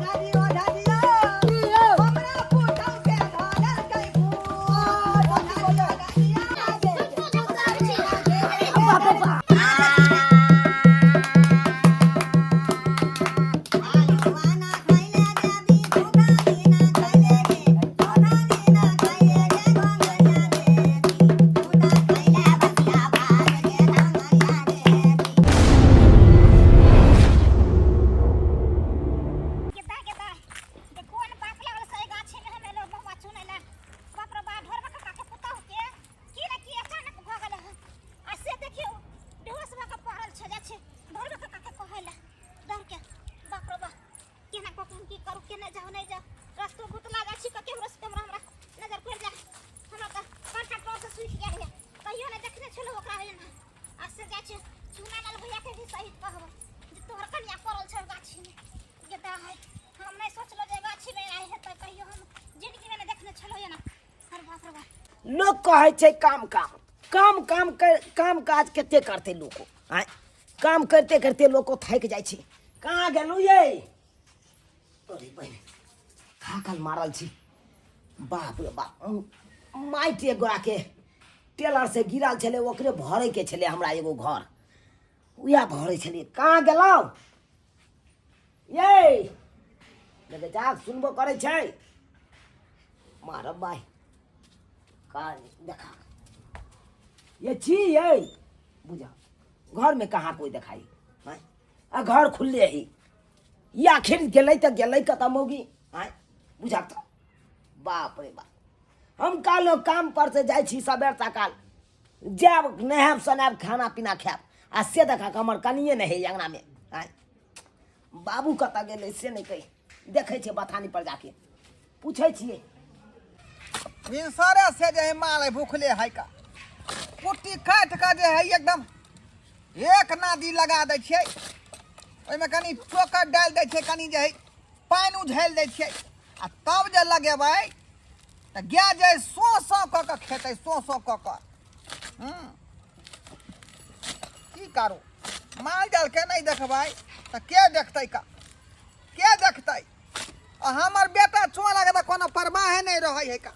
झाजी ओ झाजी ओ हमरा पुतौ के धरल कै भूत ओ झाजी ओ झाजी बाप रे बाप। आलुआना खैले देवी धोखा दिना खैले गे धोखा दिना खैले गे घोंघरिया देवी धोखा खैले बसिया भात गे घोंघरिया देवी। गेदा गेदा जे कोन बाप लागल से गाछी में हम एलो महुआ चुनै ला। बाप रे बाप, ढोरबा काका के पुतहु के की ने की अचानक भऽ गेलै हन। आ से देखियौ बेहोश भऽ के पड़ल छै, जाइ छै ढोरबा काका के कहै ला डर के। बाप रे बाप, केना कऽ के हम की करू, केना जाउ नहि जाउ, रस्तो गुतला जाइ छी कऽ केम्हरो से केम्हरो हमरा नजर पड़ि जाय। हमरा तऽ कंठा टोर से सुखि गेल यऽ, कहियो नहि देखने छलहुँ ओकरा एना। आ से जाइ छै चूना लाल भैया के भी सही कहबै जे तोहर कनिया पड़ल छौ गाछीमे। गेदा है, हम नहि सोचलहुँ जे गाछीमे आइ हेतै, कहियो हम जिंदगीमे नहि देखने छलहुँ एना। अरे बाप रे बाप। लोक कहै छै काम काम काम काम कर, काम काज कते करतै लोक? आँय, काम करते करते लोक थाकि जाइ छै। कहाँ गेलहुँ ये? अरे बहिन, थाकल मारल छी। बाप रे बाप, माटि एक गोड़ाके टेलर से गिरल छलै, ओकरे भरैके छलै हमरा एगो घर, उएह भरै छलियै। कहाँ गेलहुँ ये? देखै जाग सुनबो करै छै। मारब भाइ कहाँ देखा ये छी ये बुझा घरमे कहाँ कोइ देखाइ? आँय, आ घर खुलले ही ई आखिर गेलै तऽ गेलै कतऽ मौगी? आँय बुझा तऽ। बाप रे बाप, हम कालो काम पर से जाइ छी सबेर सकाल, जायब नहायब सोनायब खाना पीना खायब, आ से देखा कऽ हमर कनिए नहि हइ अङ्गनामे। आँय, बाबू कतऽ गेलै से नहि कहि देखै छियै, बथानी पर जाके पूछै छियै। भिनसरे से जे है माल है भूखले है का कुट्टी काटि कऽ जे है एकदम एक नादी लगा दै छियै, ओहिमे कनि चोकर डालि दै छियै, कनि जे है पानि उझालि दै छियै, आ तब जे लगेबै तऽ गाय जे है सो सो कऽ कऽ खेतै, सो सो कऽ कऽ। की करू, माल जालके नहि देखबै तऽ के देखतै का, के देखतै? आ हमर बेटा चोर के तऽ कोनो परवाहे नहि रहै है का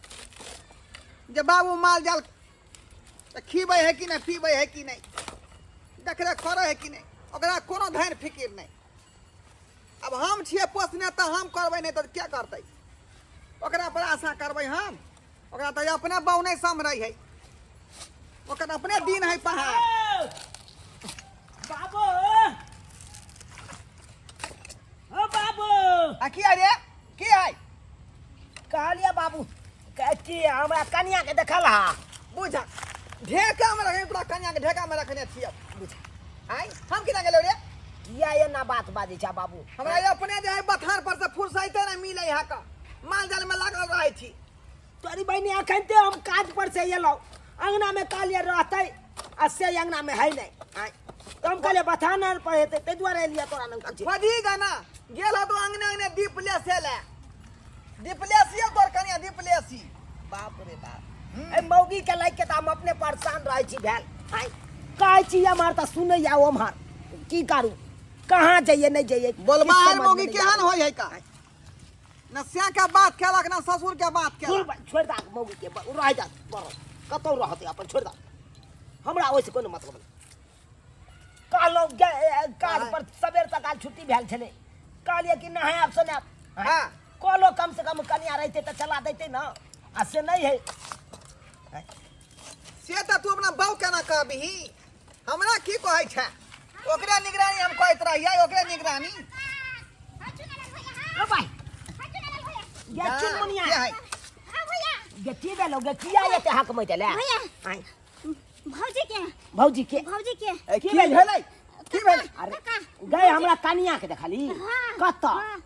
जे बाबू माल जाल तऽ खीबै है कि नहि, पीबै है कि नहि, देखरेख करै है कि नहि, ओकरा कोनो धैर्य फिकिर नहि। अब हम छियै पोसने तऽ हम करबै, नहि तऽ के करतै? ओकरा पर आशा करबै हम? ओकरा तऽ अपने बाउ नहि सम्हरै है, ओकर अपने दिन है पहाड़। बाबू, ओ बाबू। आ की रे, की है? कहलियै बाबू कि हमरा कनिया के देखल हा? बुझा ढेका में रखने, तोरा कनिया के ढेका में रखने छियै बुझा। आइ हम केना गेलो रे? किया एना बात बाजै छै बाबू? हमरा अपने जे है बथान पर से फुर्सैते नहि मिलै है का, माल जाल में लागल रहै छी। तोरी बहिनी, अखन ते हम काज पर से एलहुँ, अंगना में कहलियै रहतै, आ से अंगना में है नहि। आँय, तऽ हम कहलियै बथान आर पर हेतै, ताहि दुआरे एलियै तोरा लग पूछे। खोजी गाना गेल हो तो अंगने अंगने दीप लेसे ले, दीप लेसियो तोर कनिया दीप लेसी। बाप रे बाप, एहि मौगी के लागि के तऽ हम अपने परेशान रहै छी भेल। आँय, कहै छी एम्हर तऽ सुनैया ओम्हर, की करू, कहाँ जइयै नहि जइयै? बोलबा किछु है समझमे मौगी नहि केहन आबै। होय है का, न स्या के बात केलक न ससुर के बात केलक। छोड़ दा मौगी के, रह जा पड़ल कतौ रहतै अपन, छोड़ दा, हमरा ओहिसँ कोनो मतलब नहि। कहलहुँ काज पर सबेर सकाल छुट्टी भेल छलै, कहलियै कि नहायब सोनायब। हाँ। कहलो कम से कम कनिया रहितै तऽ चला दैतै ने, आ से नहि है। से तऽ तू अपना बहू केना कहबिही, हमरा की कहै छै? ओकरे निगरानी हम कहैत रहियै, ओकरे निगरानी। ओ भाई गे चुनमुनिया। के है? गे की भेलो गे, किया एते हक मत ले? भैया। आँय। भौजी के। भौजी के? भौजी के। ए, की की भेलै? भेलै? की भेलै? अरे काका। गए हमरा कनिया के देखली? हाँ, कतऽ? हाँ,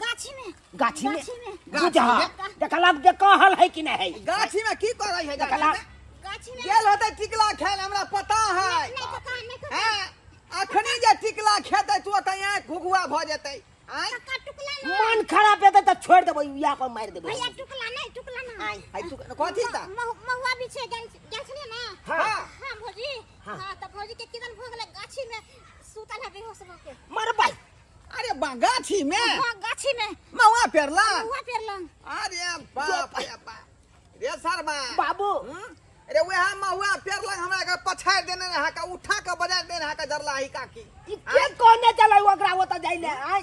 गाछी में। गाछी में? गाछी में। बुझा गाछी में। देखलक जे कहल है कि नहीं है? गाछी में की करै है? गाछी देखलक। में गाछी में गेल होतै टिकला खाय लए, हमरा पता है। नहीं काका, नहीं काका। हैं? अखनी जे टिकला खेतै तो तऽ आँखि घुघुआ भऽ जेतै। आँय? काका टुकला ना। मन खराब हेतै तऽ छोड़ि देबै, इएह पर मारि देबै। भैया टुकला नहीं, टुकला ना। आँय। है तू कथी तऽ? महुआ बिछे गेल, गेल छलियै ना? हाँ। हाँ भौजी। हाँ। हाँ, तऽ भौजी के किदन भऽ गेलै, गाछी में सुतल है बेहोश भऽ के। मरबै। अरे बा गाछी में? हाँ, गाछी में। महुआ पेरला? महुआ पेरला। अरे बाप रे बाप रे शर्मा बाबू। अरे वह महुआ पेरला हमरा के पछाड़ देने रहा का उठा के बजा देने रहा का जरला ही काकी। ई के कहने चले ओकरा ओतऽ जाइले? आय,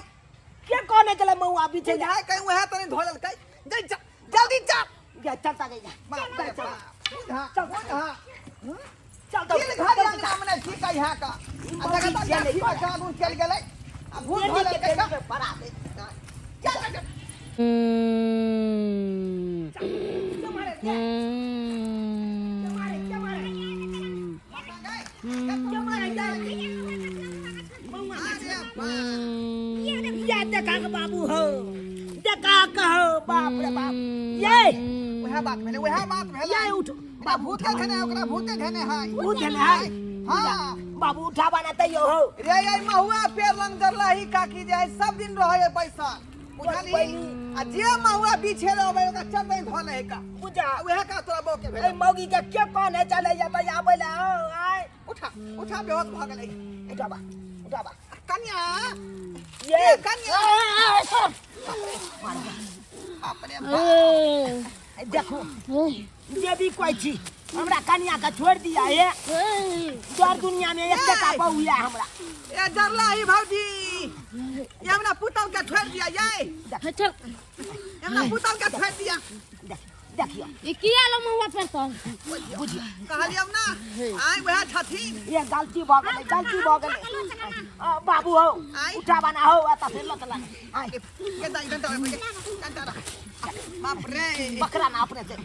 के कहने चले महुआ बिछे जा? बुझाय कहीं वह तनी धोलल कहीं। जल्दी जा, जल्दी जा। जा, चलता गई जा। बाप रे चल, बाप। बुझा, चल। बुझा। चल तो। तीन घर अंगना में नहीं ठीक है यहाँ का। आ मौगी जगह तो चले गाछी में पड़ा। कानून चल गेलै। आ भूत बेटी धोलल के कहीं का। बेटी के पड़ा दे। चल, चल, चल। के मारे, के? के मारे, के मारे? के मारे, के? महुआ अरे बाप। या देखा के बाबू हो, देखा के हो, बाप रे बाप। ये वएह बात भेलै, वएह बात भेलै। ये उठ। ओकरा भूते धेने, ओकरा भूते धेने है। भूत धेने है? हाँ। बाबू उठाबा ना तैयो हो। रे ये महुआ पेड़ लंग जरला ही काकी जे सब दिन रहे पैसा। बुझली? आ जे महुआ बिछे रहबै ओकरा चल नहीं धोले है का। बुझा। वएह का तोरा बौ के ए भेलै। मौगी के के कहने चले या त आबै ला हो। आय उठा, उठा, बेहोश भऽ गेलै। उठाबा, उठाबा। कन्या, ये ए कन्या। बाप रे बाप। देखो जे भी कोई छी हमरा कन्या के छोड़ दिया हे। दर दुनिया में एक टका बहु या हमरा। ए जरला ही भौजी, ये हमरा पुतौ के छोड़ दिया। ये चल। हमरा पुतौ के छोड़ दिया। देख, देखियो। ई किया लो महुआ पेड़ तर? बुझियो। कहलियौ ना आइ वएह छथिन। ये गलती भऽ गेलै, गलती भऽ गेलै। आ, बाबू हो, आइ। उठाबा ना हो, एतऽ से लऽ चला। आइ। के दाइ डंटा रख, डंटा रख। बाप रे। पकड़ा ना अपने से,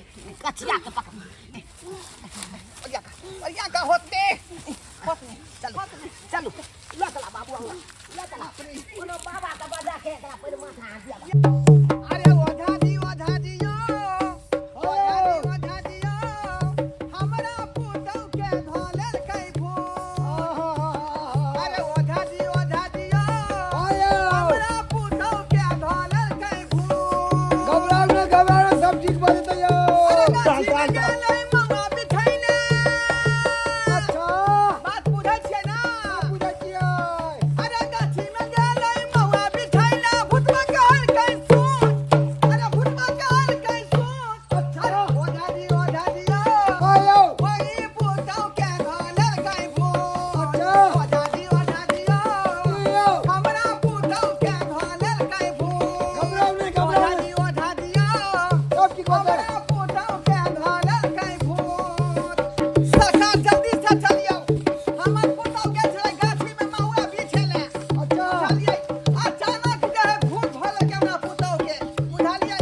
कचिया के पकड़। ओरिया का, ओरिया का होते। होते। चलू, चलू, लऽ चला बाबू हमरा, लऽ चला। कोनो बाबा के बजा के एकरा पहिले माथा हाथ दिया। अरे ओझा जी, ओझा जी यो, ओझा जी, ओझा जी यो, हमरा पुतौ के धोलल कै भूत। अरे ओझा जी, ओझा जी यो, हमरा पुतौ के धोलल कै भूत। घबराओ ना, घबराओ, सब ठीक भऽ जेतै यौ। अरे गाछी में गेलै महुआ बिछैले। अच्छा। बात बुझै छियै ना? बुझै छियै। अरे गाछी में गेलै महुआ बिछैले, भूतबा कहलकै सुन। अरे भूतबा कहलकै सुन। अच्छा। अरे ओझा जी, ओझा जी यो, आयौ। ओहि पुतौ के धोलल कै भूत। अच्छा। ओझा जी, ओझा जी यो, यौ। हमरा पुतौ के धोलल कै भूत। घबराउ नहि, घबराउ ओझा नहि। जी, ओझा जी यो, सब ठीक भऽ जेतै। हमरा पुतौ के धोलल कै भूत। सरकार जल्दी से चलियौ, हमर पुतौ गेल छलै गाछी में महुआ बिछेले। अच्छा। बुझलियै? अचानक जे है भूत धोलक हमरा पुतौ के। बुझलियै?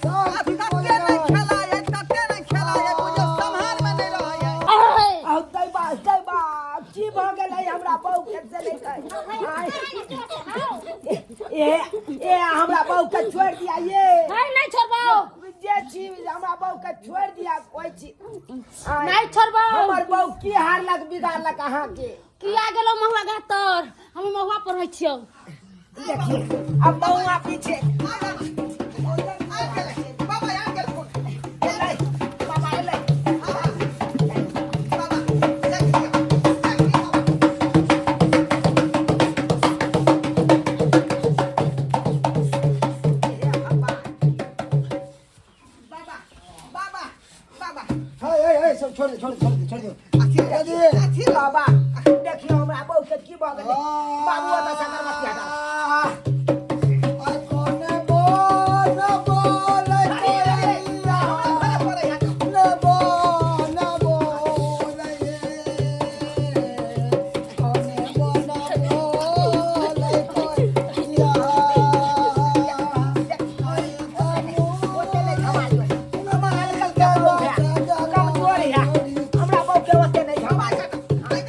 सब आ ठीक भऽ तते नहि जेतै। खेला है, तते नहि खेला है, बुझियौ सम्हार में नहि रहै है। आउ दै बा, दै बा, की भऽ गेलै हमरा बहू के से नहि कहै। आइ, ए ए हमरा बहू के छोड़ दिया ये। नहीं छोड़बो। जे छी हमरा बहू के छोड़ दिया कोई छी। आइ, नहीं छोड़बो। हमर बहू की हारलक बिगाड़लक अहाँके? किया गेलो महुआ गाछ तर? हम महुआ पर होइ छियौ। देखियौ अब महुआ पीछे। आबि गेलै, बाबा आबि गेलखुन। एलै बाबा, एलै। बाबा, देख लियौ, देख लियौ बाबा। हे भगवान। बाबा, बाबा, बाबा। हे, हे, हे, सब छोड़ दे, छोड़ दे, छोड़ दे, छोड़ दे। अथी अथी बाबा देखियौ हमरा बहू के की भऽ गेलै। बाबू ओतऽ से अगरबत्ती हटा। आइ कोने बोल बोल कोइया, न बोल बोल ये। कोने बोल बोल कोइया। ओते नहि झमालियौ। कमजोर है हमरा बहू के, ओते नहि झमालियौ, नहि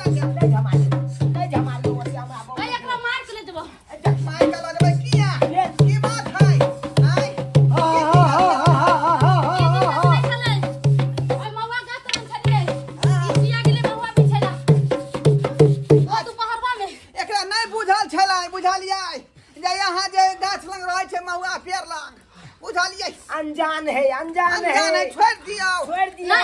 झमालियौ, नहि झमालियौ ओते हमरा बहू। ए, एकरा मार के ले जेबो। माइक लगबै किया? की बात है? आइ हा हा हा हा हा हा हा हा। ओइ महुआ गाछ तर छलियै। ई किया गेलै महुआ बिछैला? ओ दुपहरवा में। एकरा नहि बुझल छलै, बुझलियै, जे यहाँ जे गाछ लग रहै छै महुआ पेड़ लग, बुझलियै? अनजान है, अनजान अनजान है, है। छोड़ि दियौ। छोड़ि दियौ।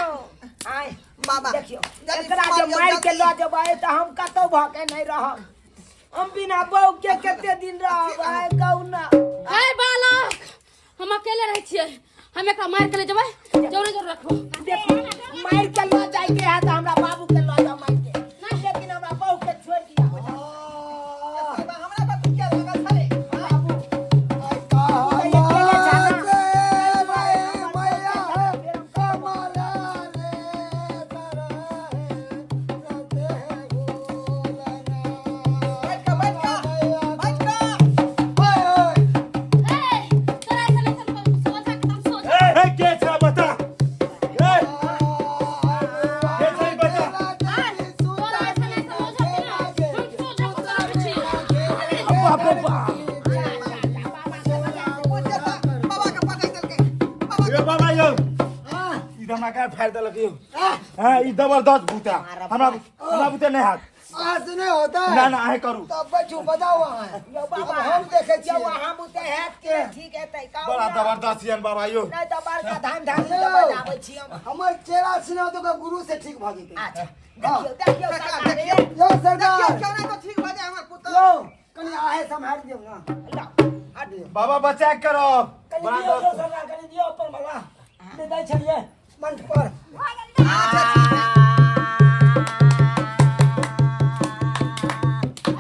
आय बाबा देखियौ जल्दी एकरा जे मारियौ, मारि के जल्दी। लऽ जेबै तऽ हम कतौ भऽ के नहि रहब। हम बिना बहू के कते दिन रहब आय कहू ना। हे बालक, हम अकेले रहै छियै, हम एकरा मारि के ले जेबै, जरूर जरूर रखबो। देखू, मारि के लऽ जाइके है तऽ हमरा बाबू के लऽ जाउ मारि के, लेकिन हमरा बहू के छोड़ि दिअ। हमरा पर तू किया लागल छले? बाबू, तू तऽ अकेले छह ना। बैठ का, बैठ का, बैठ का। हे, तोरा ऐसन ऐसन सोझा के हम सोझा। ए, के छै बता? ए, के छै बता? तोरा ऐसन ऐसन ओझा के ना हम सोझा को कराबै छियै। बाप रे बाप। ओ जेता बाबा के पटक देलकै बाबा। यो बाबा यो, ई त हमरा गाड़ फाड़ि देलक यो। हाँ, ई जबरदस्त भूत है। हमरा हमरा बुते नहि हैत। आज नहीं होता है। ना ना, अहें करू। तब बैठू, बताओ अहाँ। यौ बाबा, अब हम देखै यौ छियै। अहाँ बुते हैत के ठीक हेतै कहू बड़ा ना। जबरदस्त यन बाबा यो। नहि तऽ बड़का धाम धाम के बजाबै छी हम। हमर चेहरा सुना तो गुरु से ठीक भऽ जेतै। अच्छा, देखियौ देखियौ काका, सरकार। देखियौ। यौ देखियौ सरकार, क्यों नहीं तो ठीक भऽ जाय हमर पुतहु। यौ कनि आहे सम्हारि दियौ ना। लाउ, हट। बाबा, बचा के करब। कनि बड़ा दियौ यौ दोस्त। सरकार, कनि दियौ अपन भला दे दै छलियै मंच पर। अच्छा ठीक है।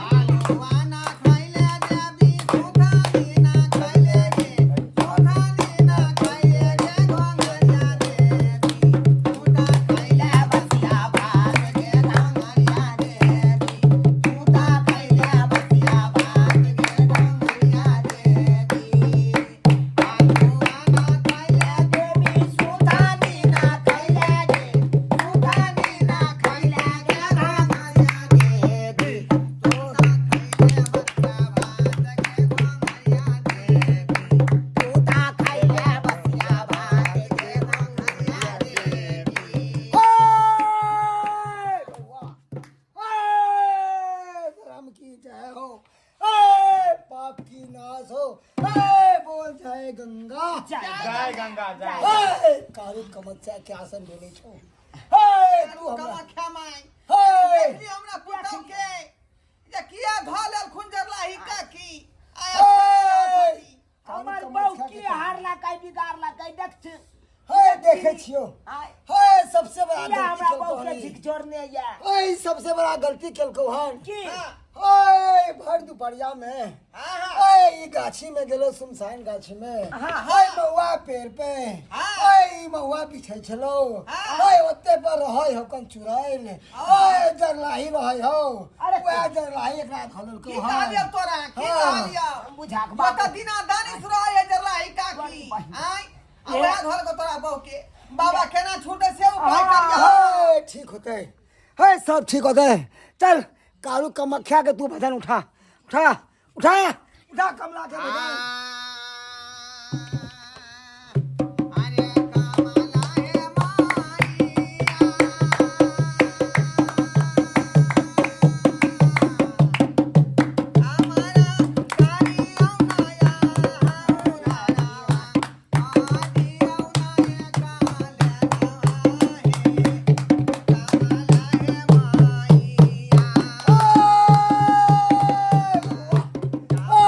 आलुआना खाइले देवी, सुखा दीना खाइले गे, सुखा दीना खाइले गे घोंघरिया देवी, सुखा खाइले बसिया भात गे घोंघरिया देवी, सुखा खाइले बसिया भात गे घोंघरिया देवी। आलुआना खाइले देवी, सुखा दीना खाइले गे, सुखा दीना खाइले गे घोंघरिया देवी, तोता खाइले बसिया भात गे घोंघरिया देवी, तोता खाइले बसिया भात गे घोंघरिया देवी। हे बौआ, हे धर्म की जय हो, हे पाप की नाश हो, हे बोल जय गंगा। जय गंगा जय। हे कारू कमच्छा के आसन भेले छौ। हे तू हमरा कामाख्या माय, हे देखली हमरा पुतहु के जे किया धऽ लेल खुंजरला ही काकी आया। हे हमर बहू की हारलकै बिगाड़लकै देख छी। हे देखे छियो। आय। हे सबसे बड़ा किया गलती हमरा केलकौ बहू के हन ई। झिकझोरने या? ओए सबसे बड़ा गलती केलकौ हन। की? ओए भर दुपहरिया में हाँ हाँ ओए ई गाछी में गेलो, सुमसान गाछी में, ओए महुआ पेड़ पे, ओए ई महुआ बिछै छलो, ओए ओते पर रहै हकन चुड़ैल, ओए जरलाही रहै हो। अरे वएह जरलाही एकरा धललकौ की हन। कहलियौ तोरा? की हाँ। कहलियौ? हम बुझाक ओ बात। तऽ दिना दानिश रहै जरला ही काकी आय, आ वएह धर के तोरा बहू के बाबा केना छूटे से उपाय करियौ। हे ठीक होतै, हे सब ठीक होतै। चल कारू कमख्या के तू भजन उठा उठा उठा उठा कमला के भजन। अरे कमला हे माइया, हमारा कारियौ नया हौरावा, आदियौ नया काले हे, कमला हे माइया। हे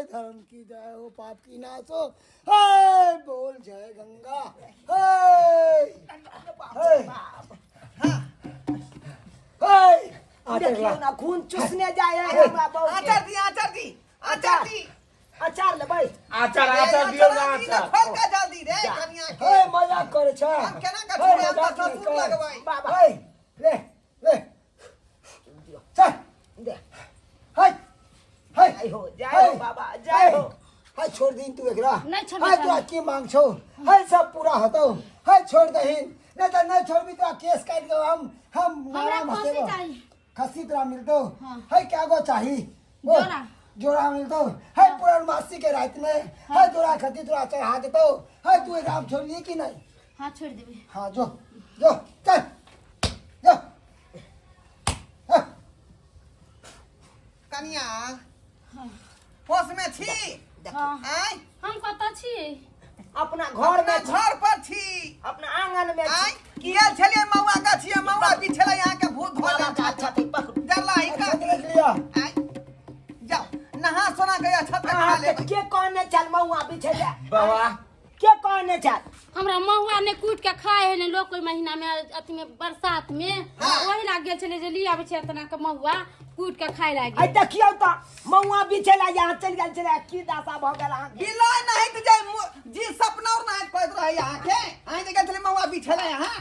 धर्म की जय हो, पाप की नाश हो, हे बोल जय गंगा। हे हे हे आचर देखियौ ला। ना, खून चूसने जाय है हमरा बहू के। आचर दी, आचर दी, आचर दी। अचार लेबै? आचार, आचार दियौ ना, आचार। खोल के जल्दी रे कनिया के। हे मजाक करे छ? हम केना के हे, छोड़े, हम मजाक तऽ नहि ससुर कर। लगबै। बाबा। हे ले ले चल। दे। हे हे। जय हो, जय हो बाबा, जय हो। हे छोड़ दीन तू एकरा। नहि छोड़बै। हे तोरा की मांग छौ? हे सब पूरा होतौ। हे छोड़ दहीन, नहीं तो नहीं छोड़बी तोरा केस काट के हम हमरा नाम खस्सी हसेबो। चाही। खस्सी तोरा मिलतो। हाँ। है क्या गो चाही? बोल। जोड़ा। जोड़ा मिलतो। है पूर्णमासी के रात में है जोड़ा खती तोरा चढ़ा देतो। है तू एकरा छोड़बी कि नहीं? हाँ, छोड़ि देबै। हाँ, जो जो, चल जो, हाँ। कनिया, होश में छी? हाँ। आय? हम कतऽ छियै? अपना घर में अपना छी घर पर छी। अपना आंगन में आय छी। गेल छलियै महुआ गाछी, महुआ बिछेलै अहाँके भूत धऽ बाबा लेने के छल। अच्छा थी पकड़ू। डरला ही का? अच्छा देख लिया। आय जाओ, नहा सोना के अच्छा तक खा अहाँके लेबै। के कहने छल महुआ बिछै ले? बाबा, के कहने छल? हमरा महुआ नहि कूटि के खाय है ने लोक। ओहि महीना में, अथी में, बरसात में ओहि लाग गेल छलै जे ली आबै छै एतना के महुआ कूटि के खाय लागी। आइ देखियौ तऽ महुआ बिछै ला यहाँ चलि गेल छलै, की दशा भऽ गेल अहाँके। बिलाय नहीं तो जाय जी सपना और नहीं कहत रहे यहाँ के। अहाँ जे गेल छलियै महुआ बिछेला यहाँ।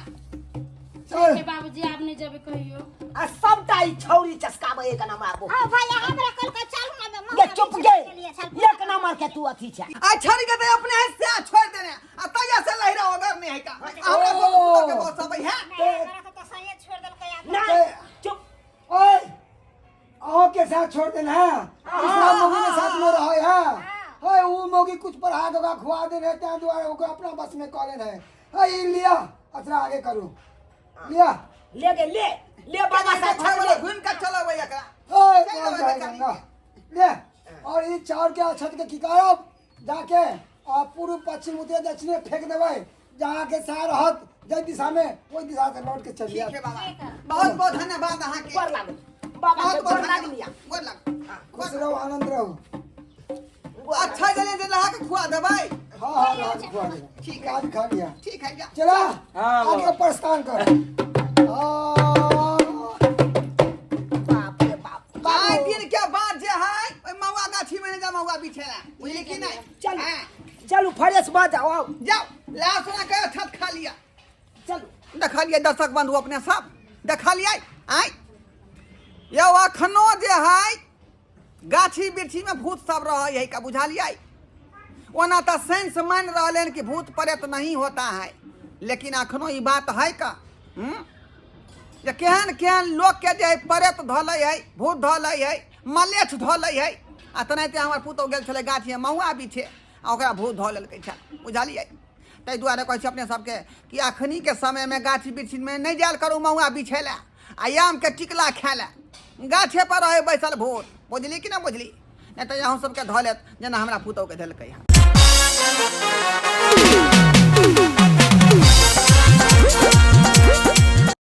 चल हे बाबूजी, आब नहि जेबै कहियो। आ सबटा ई छौरी चसकाबै एक नंबर ओ भैया, हमरा कल के चलू ना। गे, चुप गे, एक नंबर के तू अथी छै। आ छड़ी के तो अपने है से छोड़ देने आ तैया से लहिरा अगर नहीं है का हमरा सब पुतो के बस अबै है। हमरा के तो सही छोड़ देलकै आब। नहीं, चुप। ओए, अहों के साथ छोड़ देना है, दूसरा मोगी के साथ में रहे है। ओए, ऊ मोगी कुछ पढ़ा के ओकरा खुआ देने है, ताहि दुआरे ओकरा अपना बस में कऽ लेने है। ओए, ई लिया अचरा, आगे करू, लिया। ले गे, ले ले बाबा साहब। छड़ वाला घूम के चलबै एकरा। ओए, चलि कौन देबै जाएगा बेचारी। ना ले, और ई चाउर के अछत के की करब, जाके आ पूर्व पश्चिम उत्तर दक्षिण फेंक देबै, जहाँ के सार रहत जाहि दिशा में, ओहि दिशा से लौट के चलिए। ठीक है बाबा, बहुत बहुत धन्यवाद अहाँ के। गोर लागू बाबा बहुत के, बहुत गोर धन्यवाद। लागलिया। गोर लागू, हाँ, खुश रहू, आनंद रहू। अच्छा जले जे नहा के खुआ देबै। हाँ हाँ, नहा के खुआ देबै। ठीक है। आज खा लिया। ठीक है, जा। चला। हाँ, आगे प्रस्थान कर। हाँ। बाप रे बाप। आइ दिन के बाद जे है ओहि महुआ गाछी में नहि जा महुआ बिछेला, बुझली कि नहि? चलू। हाँ, चलू, फ्रेश भऽ जाओ, आउ। जाओ, ला सोना के छत खा लिया। चलू। देखलियै दर्शक बंधु, अपने सब देखलियै। आइ यौ, अखनो जे है गाछी वृक्षी में भूत सब रहै है का, बुझलियै? ओना तऽ साइंस मान रहलै हन कि भूत प्रेत नहीं होता है, लेकिन अखनो ई बात है का, हम्म? जे केहन केहन लोकके जे है प्रेत धऽ लै है, भूत धऽ लै है, मलेच्छ धऽ लै है। आ तेनाहिते हमर पुतहु गेल छलै गाछीमे महुआ बिछे आ ओकरा भूत धऽ लेलकै छल, बुझलियै? ताहि दुआरे कहै छी अपने सबके कि अखनीके समयमे गाछी वृक्षीमे नहि जायल करू महुआ बिछै लए आ आमके टिकला खाय लए। गाछे पर रहै बैसल भूत, बुझली कि नहि बुझली? नहि तऽ अहूँ सबके धऽ लेत जेना हमरा पुतहुके धेलकै हँ।